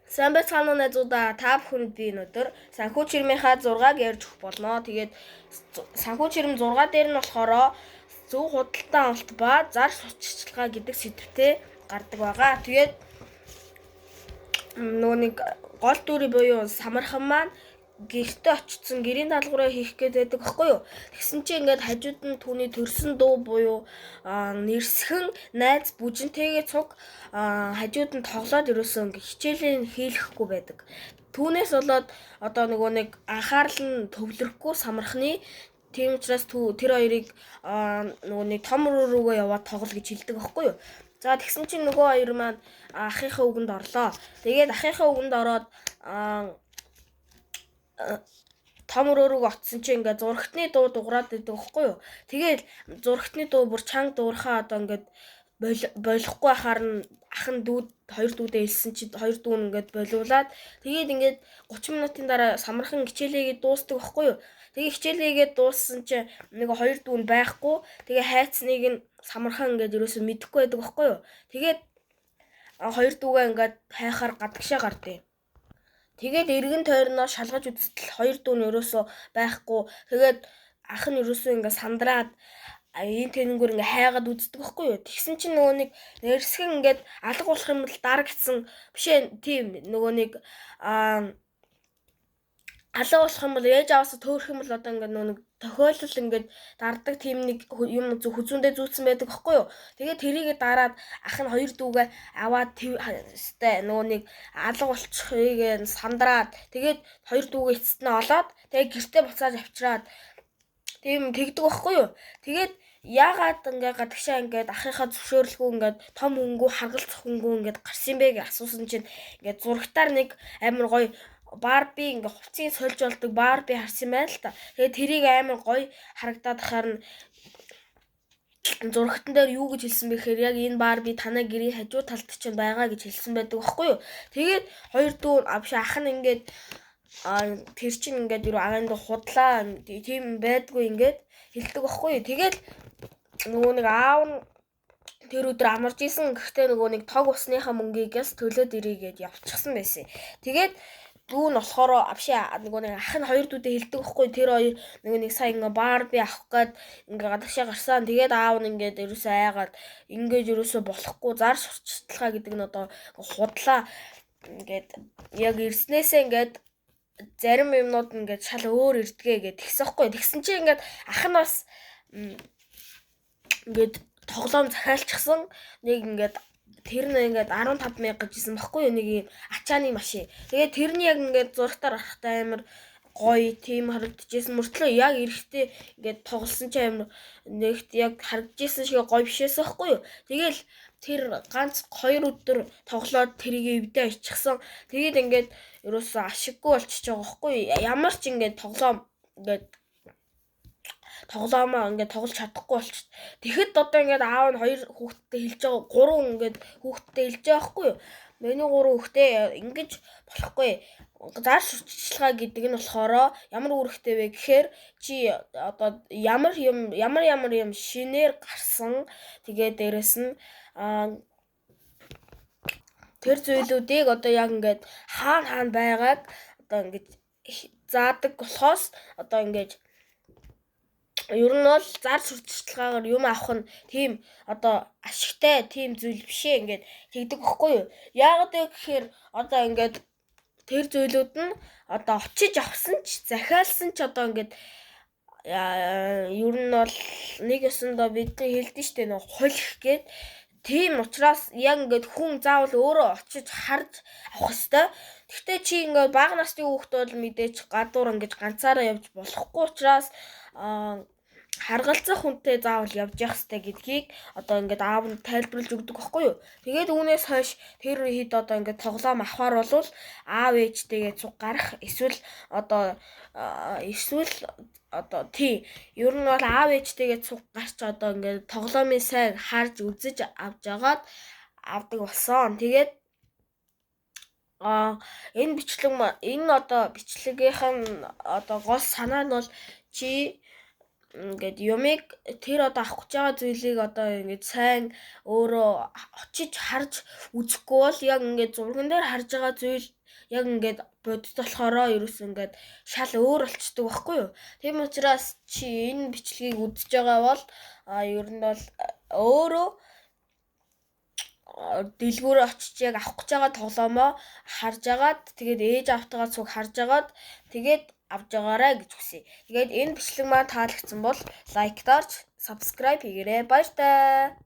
Сайн байцгаана уу найзуудаа. Та бүхэнд би өнөөдөр санхүү чирмийнхаа 6-аг ярьж өгөх болно. Тэгээд санхүү чирм 6 дээр нь болохоор зөв худалдан авалт ба зар сурталчилгаа гэдэг сэдвтэй гардаг байгаа. Тэгээд нөгөө нэг гол дүрийн буюу самархан маань гэртээ очсон гэрийн даалгавраа хийх гээд байдаг байхгүй юу. Тэгсэн чинь ингээд хажууд нь түүний төрсөн дүү буюу нэрсхэн найз бүжинтэйгээ цуг хажууд нь тоглоод ерөөсөө ингээд хичээлийн хийлэхгүй байдаг. Түүнээс болоод одоо нөгөө нэг анхаарал нь төвлөрөхгүй самархны. Тийм учраас тэр хоёрыг нөгөө нэг том рүүгээ яваад тоглол гэж хэлдэг байхгүй юу. За тэгсэн чинь нөгөө хоёр маань ахынхаа үгэнд орлоо. Тэгээд ахынхаа үгэнд ороод том өрөөрөг очсон чинь ингээд зурагтны дуу дуурайд байдаг байхгүй юу. Тэгээд зурагтны дуу бүр чанга дуурхаа одоо ингээд болохгүй ахаар нь ах нь дүүд хоёр дүүдээ хэлсэн чи хоёр дүү нь ингээд болиулаад тэгээд ингээд 30 минутын дараа самархан хичээлээгээ дуустдаг байхгүй юу. Тэгээ хичээлээгээ дууссан чи нэг хоёр дүү нь байхгүй. Тэгээ хайцныг нь самархан ингээд ерөөсөө мэдэхгүй байдаг байхгүй юу. Тэгээд хоёр дүүгээ ингээд хайхаар гадагшаа гардыг. Тэгээд эргэн тойрноо шалгаж үзтэл хоёр дүү нь ерөөсөө байхгүй. Тэгээд ах нь ерөөсөө ингээд сандраад энэ тэнэнгүүр ингээ хайгаад үздэг байхгүй юу. Тэгсэн чинь нөгөө нэг нэрсгэн ингээд алга болох юм бол дарагдсан биш ээ, тийм нөгөө нэг алга болох юм бол ээж аваасаа төөрөх юм бол одоо ингээд нөгөө нэг тохиолдол ингээд дарддаг тийм нэг юм хүзүүндээ зүүцсэн байдаг байхгүй юу. Тэгээд тэрийгэ дараад ах нь хоёр дүүгээ аваад өстэй нөгөө нэг алга болчихыг сандраад тэгээд хоёр дүүгээ эцэст нь олоод тэгээд гэртээ буцааж авчираад тийм тэгдэг байхгүй юу. Тэгээд яагаад ингээ гадагшаа ингээд ахынхаа зөвшөөрлгүй ингээд том хөнгүү харгалзах хөнгүү ингээд гарсан бэ гэж асуусан чинь ингээд зурагтаар нэг амар гоё Барби ингээ хувцсыг сольж болдог Барби харсан юм байна л та. Тэгээд тэрийг амар гоё харагдаад хахаар нь зурагтан дээр юу гэж хэлсэн бэ гэхээр яг энэ Барби танай гэрийн хажуу талд чинь байгаа гэж хэлсэн байдаг байхгүй юу. Тэгээд хоёр дүү авш ах нь ингээд тэр чинь ингээд юу агаанд худлаа тийм байдгүй ингээд хэлдэг байхгүй юу. Тэгээд нөгөө нэг аав нь тэр өдөр амарч исэн. Гэхдээ нөгөө нэг тог усныхаа мөнгийг бас төлөөд ирье гэд явчихсан байсан. Тэгээд дүү нь болохоор авшаа нөгөө нэг ах нь хоёр дүүдээ хэлдэг байхгүй. Тэр хоёр нөгөө нэг сая ингээ Барби авах гээд ингээ гадагшаа гарсан. Тэгээд аав нь ингээд ерөөсөө айгаад ингээд ерөөсөө болохгүй зар сурталчилгаа гэдэг нь одоо худлаа ингээд яг ирснээсээ ингээд зарим юмнууд ингээд шал өөр ирдгээ гэд тэгсэн хгүй. Тэгсэн чинь ингээд ах нь бас ингээд тоглоом захиалчихсан. Нэг ингээд тэр нь ингээд 15 мянга гэж хэлсэн баггүй юу, нэг юм ачааны машин. Тэгээд тэр нь яг ингээд зурагтаар харахтаа амар гоё тийм харагдчихсэн мөртлөө яг эрэхтэй ингээд тоглосон чинь амар нэгт яг харагдчихсэн шиг гоё бишээсэн байхгүй юу. Тэгэл тэр ганц 2 өдөр тоглоод тэрийг эвдээ ичихсэн. Тэгээд ингээд ерөөсөө ашиггүй болчихж байгаа байхгүй юу. Ямар ч ингээд тоглоом ингээд тоглоомоо ингээд тоглож чадахгүй болчих. Тэгэхэд одоо ингээд аав нь хоёр хүүхэдтэй хэлж байгаа, гурван ингээд хүүхэдтэй хэлж байгаа байхгүй юу? Миний гурван хүүхдээ ингэж болохгүй. Зар сурталчилгаа гэдэг нь болохоор ямар үүрэгтэй вэ гэхээр чи одоо ямар юм ямар ямар юм шинээр гарсан, тэгээд дээрэс нь тэр зүйлүүдийг одоо яг ингээд хаана хаана байгааг одоо ингээд заадаг болохоос одоо ингээд ер нь бол зар сурталчилгаагаар юм авах нь тийм одоо ашигтай тийм зүйл биш ээ ингээд тэгдэг байхгүй юу. Яагаад вэ гэхээр одоо ингээд тэр зүйлүүд нь одоо очиж авсан ч захиалсан ч одоо ингээд ер нь бол нэг ёсондоо бидний хэлдэж штэ нэг холих гээд. Тийм учраас яг ингээд хүн заавал өөрөө очиж харж авах ёстой. Гэхдээ чи ингээд бага насны хүүхэд бол мэдээж гадуур ингээд ганцаараа явж болохгүй учраас харгалзах хүнтэй заавал явж явах ёстой гэдгийг одоо ингээд аав нь тайлбарлаж өгдөг байхгүй юу. Тэгээд үүнээс хойш тэр хэд одоо ингээд тоглоом авахар болвол аав ээжтэйгээ цуг гарах эсвэл одоо тий ер нь бол аав ээжтэйгээ цуг гарч одоо ингээд тоглоомын сайн харж үзэж авч жагаад авдаг болсон. Тэгээд энэ бичлэг энэ одоо бичлэгийнх нь одоо гол санаа нь бол чи Ингээд юмыг тэр одоо авах гэж байгаа зүйлийг одоо ингээд сайн өөрөө очиж харж үзэхгүй бол яг ингээд зурган дээр харж байгаа зүйл яг ингээд бодит болохоороо ерөөс ингээд шал өөр болчдөг байхгүй юу. Тийм учраас чи энэ бичлэгийг үзэж байгаа бол ер нь бол өөрөө дэлгүүрээ очиж яг авах гэж байгаа тоглоомоо харж агаад, тэгээд ээж аавтайгаа цуг харж агаад, тэгээд авч байгаарай гэж хүсье. Тэгээд энэ бичлэг маань таалагдсан бол like дарж, subscribe хийгээрэй. Баяртай.